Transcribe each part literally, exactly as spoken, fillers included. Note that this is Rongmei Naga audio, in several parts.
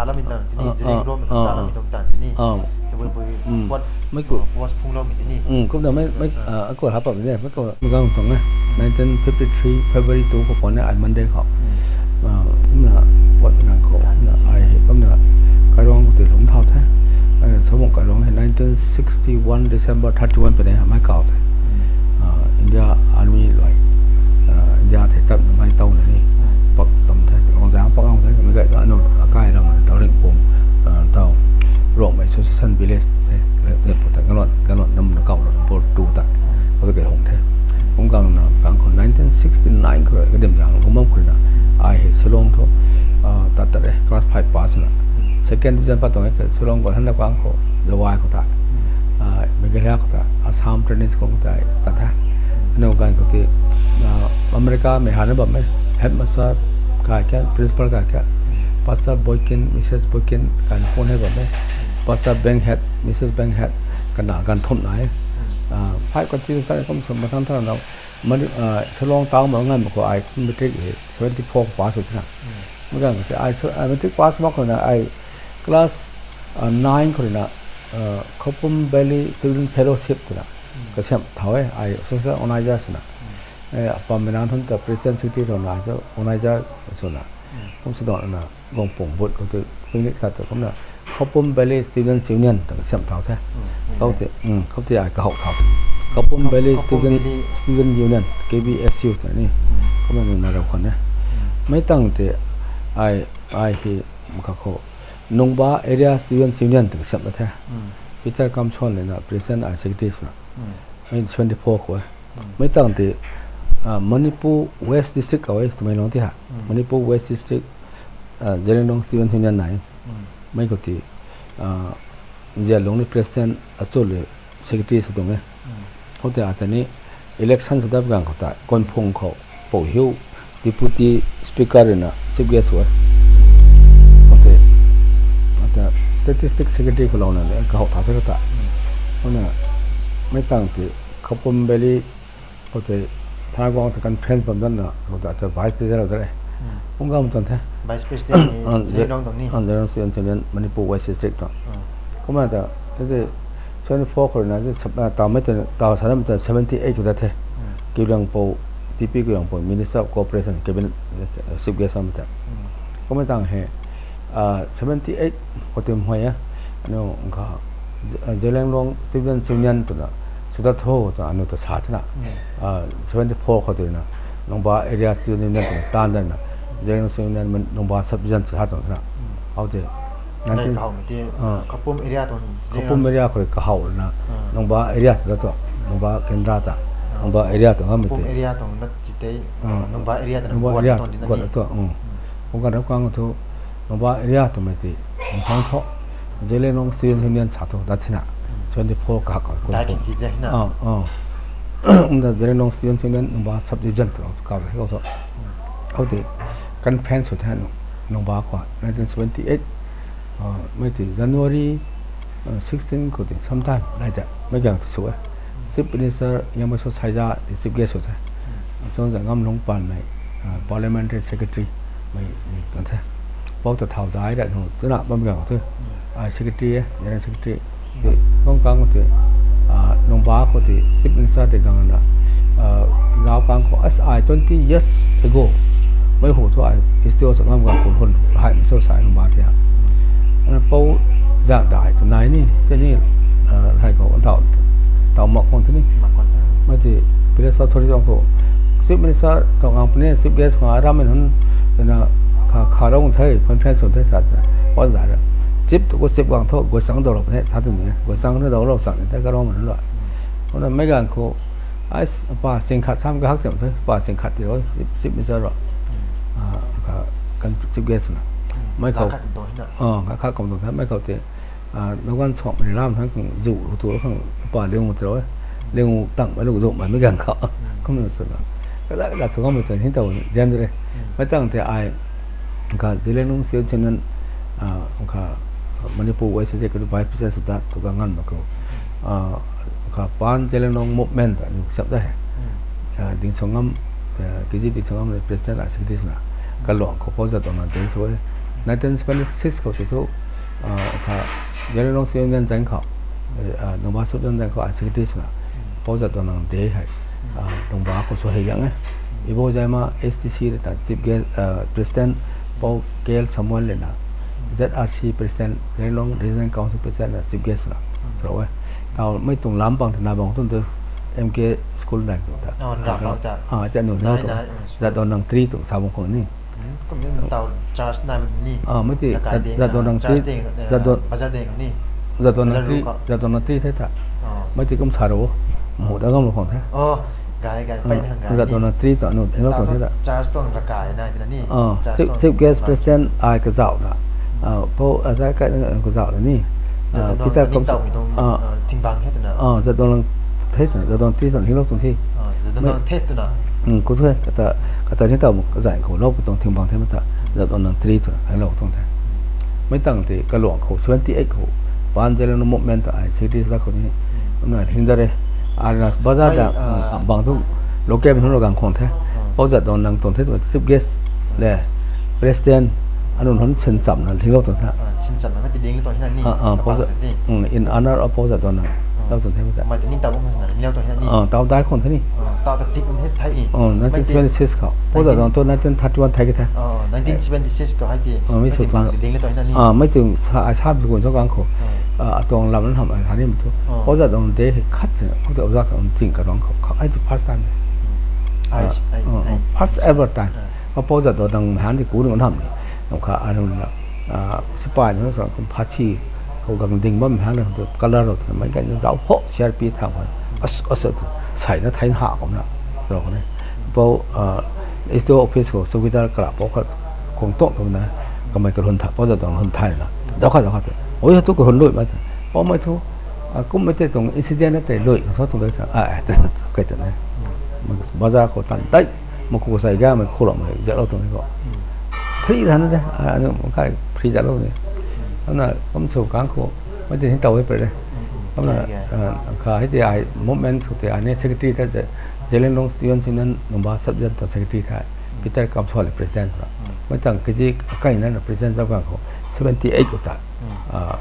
Lam mi tan tini, ah, Zeliangrong mi ah, tan ah, lam mi tuang tan tini. Ah. Tabui bui, mm, what, mei ku, ah, post phung lam mi tini. Mm, kumna mei, mei, ah, ah, aku hapa mi ne, mei ku, mei gang tuang ne. Nineteen fifty-three February two khou pon ne, ai Monday khou. Mm. Ah, kumna, what nang khou, kumna, ai, kumna, Kairuang khou tei lum thau the. Ai, Samung Kairuang hei nineteen sixty-one December thirty-one pene, mei kau the. Mm. Ah, India Army, like, ah, India thei tat mei tau na ni. Mm. Pak tam the, Longzang pak ang the, mei gai, ano, akai ram, tau ring pum, ah, tau, Rongmei Association Village the, le, le, pota, ganot, ganot nam na kau na, por tu ta, pota kai hong the. Kum gang na, gang khou nineteen sixty-nine khou, kadim jang, kum bam khou na, ai hei Shillong thu, ah, tat tat e, class five pass na. Second division pat tuang e, Shillong khou han na kang khou, Jowai khou ta, ah, Meghalaya khou ta, Assam Training School khou ta, tat the. Ano gan khou ti, ah, America mei han na bam e, headmaster kai kha, principal kai kha, Pastor Boykin, Missus Boykin, kan phone hei bam e. Pastor Benghet, Missus Benghet, kan na, kan thum na e. Ah, five kan ti kan kum sum matang thang na, Mani-, ah, Shillong town ma ngan ma khou ai matric hei seventy-four pass sw thina. Mm. Mei gan khou ti ai, so, ai matric pass mak khou na ai class, ah, nine khou na, ah, Khapum Valley Student Fellowship twna. Mm. Kasiam thau e, ai social organizer swna. Mm. Eh, apam mei nang thun ta president secretary rau na, so organizer swna. Mm. Kum sw dang na, Gongpung Bot khou tu, picnic tat tu, kumna Khapum Valley Students Union ta kasiam thau the. Mm, mm. Khou ti, mm, khou ti ai kahou thau the. Khapum Khap-, Valley Khapum Student, Valley Student Union, K V S U ta ni. Mm. Kumna na rau khwan e. Mm. Mei tang ti ai, ai hei, mkha khou, Nungba Area Students Union ta kasiam na the. Mm. Peter Kamson le na president ai secretary swna. Mm. Mei seventy-four khou e. Mm. Mei tang ti, ah, Manipur West District khou e, Tamenglong ti ha. Mm. Manipur West District, ah, Zeliangrong Student Union nai. Mm. Mei khou ti, ah, Zeliangrong ni president, Achul le secretary sw tuang e. Mm. Khou ti ata ni election sw dap gang khou ta, Konphung khou, Pou Hiu, Deputy Speaker rui na Chief Guest sw e. Khou ti, ata statistic secretary khou lou na le, kahou thau the khou ta. Mm. Khou na, mei tang ti, Khapum Valley, khou tei, Thaguang ta conference bam dan na, khou ta, ta vice president lou da re. Hmm. Kum gang tuang the. Vice president ni, ah, Zeliangrong tuang ni. Ah, Zeliangrong Student Union, Manipur West District tuang. Hmm. Kumna ta, tei, seventy-four khou na, tei, sab-, ah, tau mei ta, tau sa mei ta seventy-eight tu da the. Hmm. Kiu Liangpou, T P Kiu Liangpou, Minister of Cooperation, Cabinet, eh, Chief Guest am ta. Hmm. Kumna tang hei, ah, seventy-eight khou ti mhoi e, anu kha, Z-, ah, Zeliangrong Students Union twna, sw da tho twna, anu ta sa thina. Hmm. Ah, seventy-four khou twna, Nungba Area Students Union twna, tan dan na, Zeliangrong Students Union, Nungba Subdivision sa tuang thina. Hmm. Khou ti, nineteen, kahou mei ti, ah, Khapum area tuang, Khapum area khou kahou na, ah, Nungba area ta tu, Nungba Kendra ta, ah, Nungba area tuang ngam mei Khapum ti. Area tuang na ti tei, ah, Nungba area ta na Nungba guat area tuang di na guat ni. Tu, hmm. Hmm. Kum gan rap kang tu, Nungba area twmei ti, Nungchang tho, Zeliangrong Students Union sa tu, dat sina, hmm, seventy-four kahak khou. Dai kum ki, ki zai na. Ah, ah. Kum da Zeliangrong Students Union, Nungba Subdivision tu, kau le, kau tu. Hmm. Khou ti, conference sw the nu, Nungba khou, nineteen seventy-eight, ah, mei ti January, ah, sixteen khou ti, sometime, like that, mei gang ti sw e. Hmm. Chief Minister, Yamai So Saija, ti Chief Guest sw the. Hmm. So, za ngam lung pan mei, ah, Parliamentary Secretary mei, mei kan the. Pou ta thau dai ra nu, tuna bam gang thu. Hmm. Ai secretary e, General Secretary. Ti, kong kang ti, ah, Nungba khou ti, Chief Minister ti gang na, ah, zau kang khou, as I twenty years ago, mei hu thu ai, history sa ngam gang khou hun, hai mi so sai Nungba ti ha. Ana pou za dai tu nai ni, ti ni, ah, hai khou, tau, tau mak khou ti ni. Mak khou. Mei ti, Village Authority khou, Chief Minister tuang ang puni, Chief Guest khou ram min hun, na kha, kha rong thei, conference hun thei sa, pon da ra. Chief tu khou chief gang tho, guay sang dau lou puni, sa tu ni, guay sang na dau lou sa ni, ta ka rong min lo. Khou na mei gan khou, ai, pa sing khat sam ka hak tem thei, pa sing khat ti lo, Chief, Chief Minister lo. Ah, kha, kan Chief Guest na. Mei khou, khat do na. Ah, kha, khat kum do thei, mei khou ti, ah, Logan Chok mei lam thang khang zu lu tu khang pa liang tu lo, liang tang mei lu zu mei mei gang khou. Hmm. Kum na sw na. Ka da, ka da sw khang mei tu hin tau zen de re. Hmm. Mei tang te ai, kha Zeliangrong Students Union, ah, kha Manipur West District Vice President sw da tu ka ngan ma khou. Ah, kha Pan Zeliangrong Movement ta ni sap da he. Hmm. Ah, Ding Songam, ah, K G Ding Songam President a Secretary sw na. Ka luang khou pou za tuang na de sw e. Nineteen seventy six khou si thu, ah, kha, Zeliangrong Student Union zang khou, ah, Nungba Sub Zone zang khou ai secretary swna, Pou Jadonang de hei, ah, Nungba khou sw hei liang e. Ibo Zaima S T C rui ta chief guest, ah, president Pou K L Samuel lena, Z R C president, Zeliangrong Regional Council president na chief guest swna, sw e. Tau mei tuang lam pang tana bang tun tu M K school nai ta. Oh, nra bang ta. Ah, ta nu Nai, nai, nai. Jadonang three tu sa bang khou ni. Hmm, kum ni tau church nai ni. Ah, mei ti, Rakai Jat-, ding, Jadonang ah, church three, ding, eh, Jadon-, bazar ding ni. Jadonang Bazar three, ru ko. Jadonang three the ta. Oh. Mei ti kum sa ro. Mu da gam lo khang the. Oh, gai, gai, Ah, pai hang gai ni. Jadonang three ta nu, heng lo Tau khang tu the ta. Church tuang Rakai nai tina ni. Ah, Church chief, tuang chief guest Rakai. President ai kazauh na. Ah, Pou, ah, zai kai na kazauh na ni. Ah, Jadonang Peter ni Kam-, tau mi tuang, ah, ah, thingbang he tana. Ah, Jadonang the ta, Jadonang three ta heng lo tuang the. Ah, Jadonang Mei the tuna. Hmm, ku thu, kata, kata ni tau zai khou lo ku tuang thingbang the ma ta, Jadonang three tuna, heng lo tuang the. Mei tang ti kaluang khou seventy eight khou, Pan Zeliangrong movement ta ai secretary sa khou ni, na hing da re. Arna bazar Mei, da, ah, hmm, bang tu, local hon lo gang khang the. Ah. Pou Jadonang tuang the, chief guest le, president, anun hon sin cham na heng lo tuang the. Ah, sin cham na mei ti ding lo tuang hina ni. Ah, ah, Kapang Pou Za-, tu ni. Hmm, in honor of Pou Jadonang. Ah. Lo tuang the ma ta. Mei ti ni tau bam na heng lo tuang hina ni. Ah, tau dai khang the ni. Ah, tau ta tik he thai ni. Oh, Mei ti nineteen seventy six khou. Pou Jadonang tu nineteen thirty one thai ki the. Oh, nineteen seventy six khou hai ti. Ah, mei Mei ti sw bang tuang. Ti ding lo tuang hina ni. Ah, mei ti sa, ai sa bi gun sa gang khou. Ah. Ah, atuang lam nan ham ai sa ni mei tu. Ah. Pou Jadonang de hei khat se, khou te ozak sa ching ka rong khou, khou ai ti first time. Hmm. Ai, Ah, ai, ah, ai. First ever time. Ah. Ma Pou Jadonang han ti ku ni ngan ham ni. Nang kha ai nang na, ah, sipai nang sa kum phachi khou gang ding bam hang na tu color lo tu mei kai na zau ho C R P thang khou. As, as tu sai na thai na ha kum na. Zau khou ni. Pou, ah, S D O office khou secretary kala pou khat kung tok tu na. Kamei ka hun tha, Pou Jadonang hun thai na. Zau kha, zau kha tu. Oi, tu ka hun lui ma tu. Pou mei tu, ah, kum mei te tuang incident na te lui ka so tu dai sa. Ah, ah, tu, tu, kai tu na. Bazar khou tan dai. Maku sai ga mei khou lo mei zat lo tuang ni ko. Hmm. Free than de, ah, anu kai free zat lo ni. Hmm. Amna kum sw kang khou, mei ti hei tau e pe de. Hmm, hmm. Amna, Gai, gai. Ah, kha hei ti ai movement sw ti ai ni secretary ta ze, Zeliangrong Students Union Nungba Sub Zone tuang secretary ta, Hmm. Peter Kamswal president ta. Hmm. Mei tang kazi kai na na president ta kang khou, seventy eight khou ta. Hmm. Ah,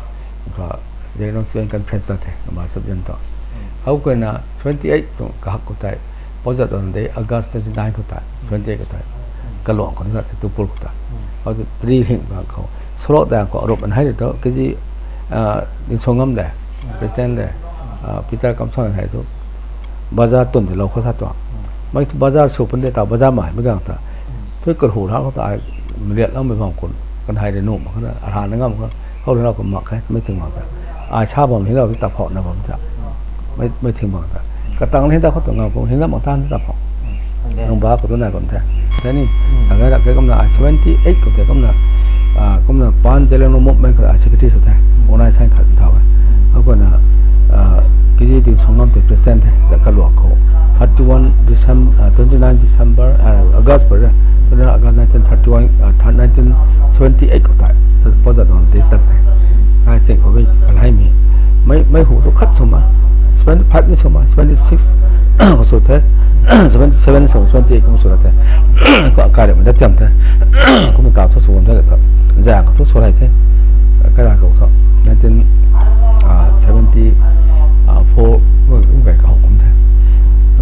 kha Zeliangrong Student Conference ta the, Nungba Sub Zone ta. Hmm. Hou koi na seventy eight tuang kahak khou tei, Pou Jadonang de August twenty nine khou ta, twenty eight khou ta, kaluang khou na the, Tupul khou ta. Hmm. Hou tu three hing bang khou, Sorok dang khou, arup an hai tu, kazi, ah, Dinsongam de, Hmm. president de, Hmm. ah, Peter Kamswal hai tu, bazar tun de lo khou sa tu. Hmm. Mei tu bazar sw pun de ta, bazar mai, mei gang ta. Hmm. Tu kahu ha khou ta, ai, mliat lang mei bang kun, kan hai de nu, ma khana, arhan na ngam khou, Khou rui na kum mak khe, mei ting bang ta. Ai sa bam hei lo ta phou na bam ta. Mei, mei ting bang ta. Katang hei ta khou tu ngam kum hei na bang ta ta phou. Hmm. Nungba khou tu na bam ta. Tei ni, sa ngai ra ke kumna ai seventy eight khou te kumna, ah, kumna Pan Zeliangrong movement khou ai secretary sw the. Onai sign khat thau. Akhou na, ah, K G Dinsongam te president the. Da kaluak khou. Thirty one December, ah, twenty nine December, ah, August per. Twenty nine August nineteen thirty one, ah, thir-, nineteen seventy eight khou tei. Sa, Pou Jadonang dis dak tei. Ai sing khou bei, kalai mi. Mei, mei hu tu khat sw ma. Seventy five ni sw ma, seventy six khou sw the. Seventy seven sw, seventy eight kum sw the. Khou kari mei da tiam the. Kum ta thu sw the ta. Zang khou thu sw lai the. Kara khou thu. Nineteen, ah, seventy, ah, four, kum kai khou kum the.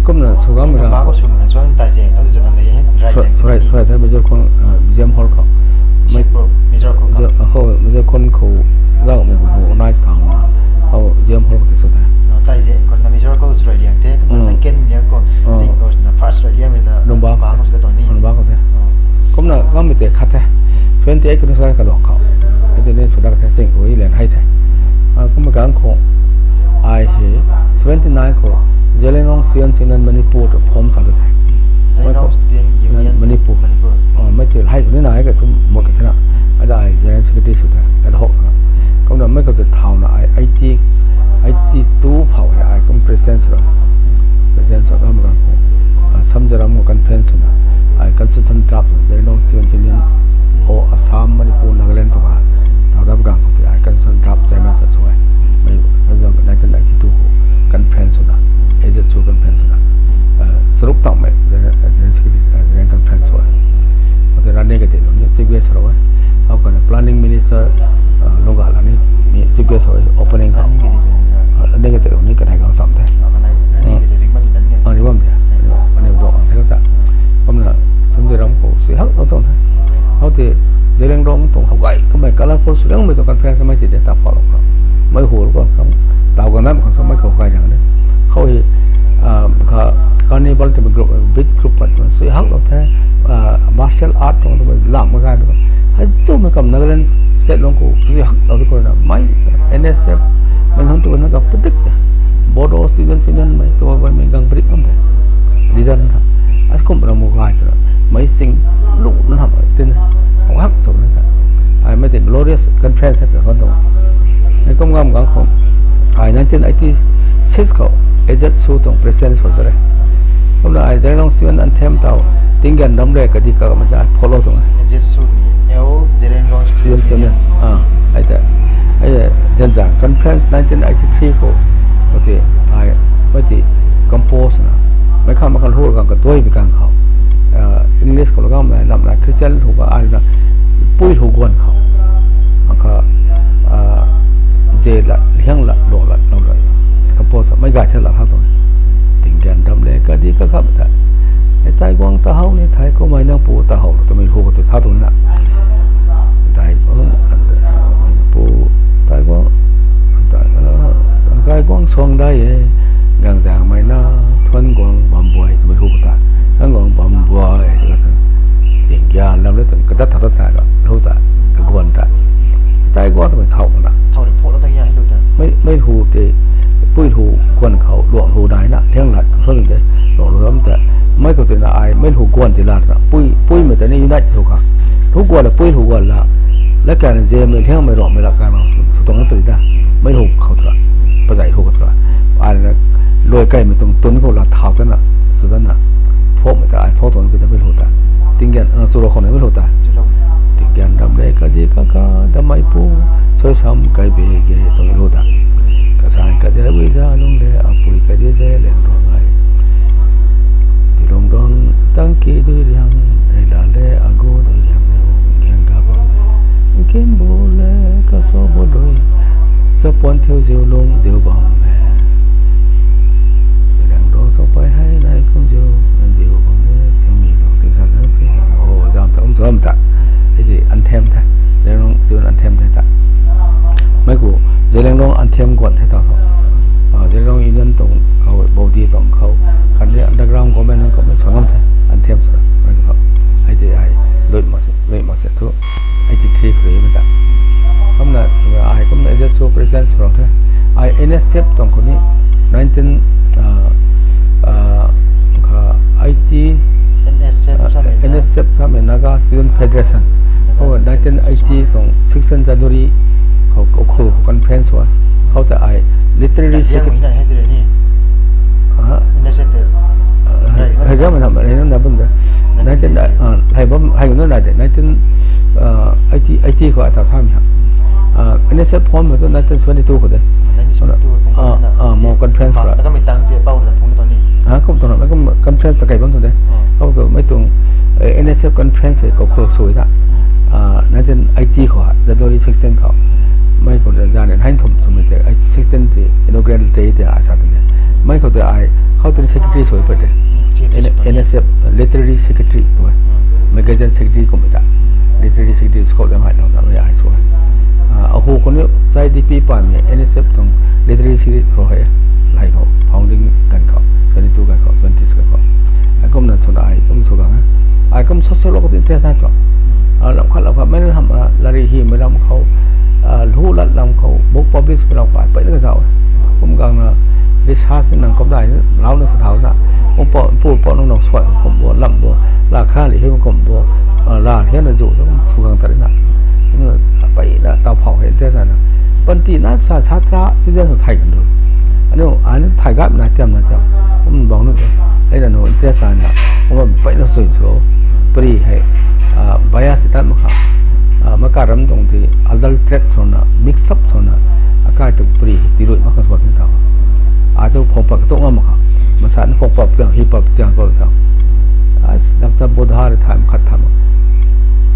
Kumna sw gam Nungba ga. Khou sw ma, sw tai zeng, khou sw ma ni, rai Sw, zeng sw, ni. Sw the, Major Khon, ah, Museum Hall khou. Mei, Shipur, Major Khon khou. Major, ah, khou, Major Khon khou, ga mu bu, bu, nai thang ma. Khou, Museum Hall khou te sw the. Ah, tai zeng, khou na Major Khon sw rai liang the, khou na Hmm. second liang khou, Oh. zeng khou na first rai liang na. Nungba Nungba khou. Khou sw the tuang ni. Nungba khou the. Oh. Kumna, gam mei te khat the. Twenty eight khou ni sw kaluak khou. Ai te ni sw dak the, zeng khou i lian hai the. Ah, kumna gang khou, ai hei, seventy nine khou, Zeliangrong Students Union Manipur tu form sa the. Zeliangrong Students Union Manipur. Manipur. Ah, mei te hai khou ni na ai ka tu mot ka the na. Ai da ai General Secretary sw the. Ai da hok the. Kumna mei khou te thau na ai eighty, eighty two phou hei ai kum president sw ra. President sw ra gam gang khou. Ah, Samjaram khou conference sw na. Ai constitution draft Zeliangrong Students Union o Assam, Manipur, Nagaland tu ha. Thau da gang khou te ai constitution draft chairman sw sw ai. Mei, nineteen ninety two khou conference sw na. A Z C conference sw na. Ah, saruk tang mei, General, General Secretary, ah, General Conference sw ai. Khou te rani ka te lo ni, chief guest sw ra ai. Sir, lungga la ni, mi chief guest hou opening khou. Ni kati ni kanei gang sam the. Ani bam de. Ani dua ang the ta. Kumna Sumziram khou si hak lou tuang the. Hou ti Zeliangrong tuang hou gay kamei colorful sw liangmei tuang conference mei ti de ta pha lou kha. Mei hall khou sam, tau ganam khou sam mei khou gay liang de. Hou hi kha carnival ti group, beat group pat si hak lou the. Martial art tuang tu lam ma gay mei. Hei chu mei kam Nagaland state lung khou si hak lou tu khou na mei N S F mei han tu na ka padik de. Bodo Student Union mei tu mei gang padik am de. Leader na. As kum ra mu gay tu na. Mei sing lu na ham tin. Hak chu na ka. Ai mei te glorious conference ta kan tu. Ni kum ngam gang khou. Ai nineteen eighty six khou A Z S U tuang president sw ta re. Kumna ai Zeliangrong student anthem tau. Tinggen ram le kadi ka mei ta follow tuang. A Z S U ni, All Zeliangrong Student Union. Ah, ai ta. Ai ta, then zang conference nineteen eighty three khou. Mei ti, ai, mei ti compose na. Mei kha mei kha hur gang ka tuai bi kang khou. English khou lou gang mei lam na Christian hu ka ai na pui hu guan khou. Mei kha, ze la, liang la, lo la, lo la. Compose mei gay the la tha tuang. Tinggen ram le kadi ka khap ta. E tai guang ta hou ni thai kou mei nang pu ta hou la tu mei hu ka tu tha tuang na. Tai guang, pu, tai guang, tai guang suang dai e. Gangzangmei na, thuan guang bam buai tu mei hu ta. Thuan guang bam buai tu ka ta. Tinggen ram le tu kadat tha ta ta hu ta. Kaguan ta. Tai guang tu mei khou na. Mei hu te, pui hu guan khou, luang hu nai na, liang lat khou te, luang hu am ta. Mei khou te na ai, mei hu guan ti la na, pui, pui mei ta ni unite sw kha. Hu guan la, pui hu guan la. La ka na zemei, liangmei, ruangmei la ka na, sw tuang na pui ta. Mei hu khou tura, pazai hu khou tura. Ai na, luai kaimei tuang tun khou la thau ta na, sw ta na. Phokmei ta ai phok tuang na pui ta mei hu ta. Tinggen, na chu lou khou na mei hu ta. Tinggen ram le kadi ka ka, damei pu, soi sam kai be ge tuang mei hu ta. Kasan kadi wui za lung le, apui kadi ze leng rong ai. Dilung dong, tang ki dui liang, dei la le, agu dui liang, liu, ngiang ga bam. Nkim bu le, ka so bu dui, sa puan thiu ziu lung, ziu bam e. Dui liang dong so pai hei, nai kum ziu, nai ziu bam e, thiu mi dong, ting sa zang, ting sa zang, o, zam ta, um zam ta. Hei zi anthem the, Zeliangrong student anthem the ta. Mei khou, Zeliangrong anthem guan the ta khou. Zeliangrong Union tuang khou, body tuang khou. Khatni underground government nang khou mei suan ngam the, anthem sa, mei khou. Hei ti ai, lui mak se, lui mak se thu. Eighty three khou rui mei ta. Kumna, ai kumna A Z S U president sw rau the. Ai N S F tuang khou ni nineteen, ah, ah, kha eighty, N S F ah, samei na. N S F samei Naga Student Federation. Naga Khou Student nineteen eighty Federation. Tuang sixteen January khou, khou, khou conference wa. Khou ta ai literary Liang secret- mi na hei tire ni. Ah. N S F te. Ah, Rai, hei ram na, hei ram na bam de. Nineteen, nineteen eighty. Ah, hei bam, hei ram na de. Nineteen, ah, eighty, eighty khou ata sa mi ha. Ah, N S F form tu nineteen seventy two khou de. Nineteen seventy two khou Ah, na. Ah, mo conference Bang khou. Na ka mei tang te pau na phung to ni. Ah, kum tu na, kum conference ta kai bam tu de. Ah. Khou tu mei tuang, eh, N S F conference hei khou khou sui ta. Hmm. Ah, nineteen eighty khou, January sixteen khou. Mei khou de zan hei thum thum te, ai sixteen te, inaugural day te, ai sa te. Mei khou te ai, khou te secretary sui pa te. Hmm, secretary N-, sui pa te. N S F literary secretary tu e. Hmm. Magazine secretary kum ta. Hmm. Literary secretary scout lam hai na, na mei ai sui. Ah, ahu khou ni, sai D P pa mei, N S F tuang literary secretary khou hei. Lai khou, founding ganv khou, twenty two ganv khou, twenty six ganv khou. Ai kum na suna ai, kum sw gang e. Ai kum social khou tu interest nai tu. Ah, lam khat lam khat, mei lam, ah, lari hi mei lam khou, ah, lu lat lam khou, book publish mei lam khou, ai pei na ka zau. Kum gang na, research ni nang kum dai, lau na sa thau na. Kum po, pu po nung nung suai kum bo, lam bo, la kha li hi kum bo, ah, la hi na zu, kum sw gang ta ri na. Kum na, pei na, tau phau hei interest na. Panty na, sa, satra, student sa thai kan du. Anu, anu thai gap na, tiam na, tiam. Kum bang nu, ai na nu interest na, kum pei na sui sw. Pari hei, ah, bias ti tan mak kha. Ah, maka ram tuang ti adulterate sw na, mix up sw na, akai tu pari ti lui mak kha sw ni ta. Ai tu phok pak tu ngam mak kha. Masa ni phok pak tiang, hi pak tiang, pak tiang. Ai, doctor Buddha ri thai mak khat tham.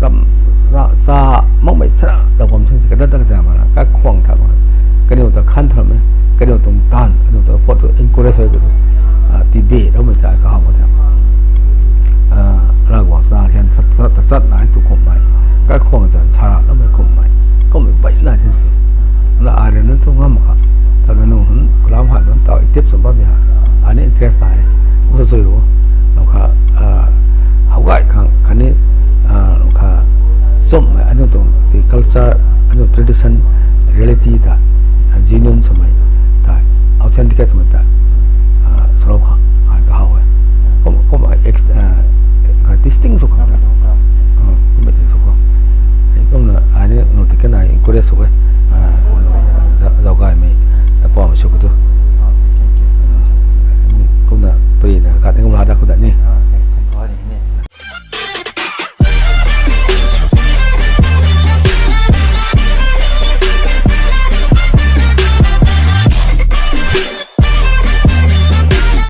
Ram sa, sa, mak mei sa, da bam Soi ka tu, ah, ti be raumei ta kahaw ka ta. Ah, Ravguangc sa hian sat, sat, sat nai tu kummei. Kaikhwang zan sa ra raumei kummei. Kummei bai nai tin si. Na ai rui nunc tu ngam kha. Ta nunc hun kalam hai nunc tau active sw bam ya. Ani interest nai. Kum sa sui ru. Nang kha, ah, how gay khang khatni, ah, nang kha sum mai anu tuang ti culture, anu tradition, reality ta, ah, genuine swmei ta, authenticate swmei ta, ah, swlou khang, ai kahaw e. Kum, kum, ah, ex-, ah, ka distinct sw khang ta. Ah, kum ti sw khang. Kumna ai ni nunc ti kan ai encourage sw e.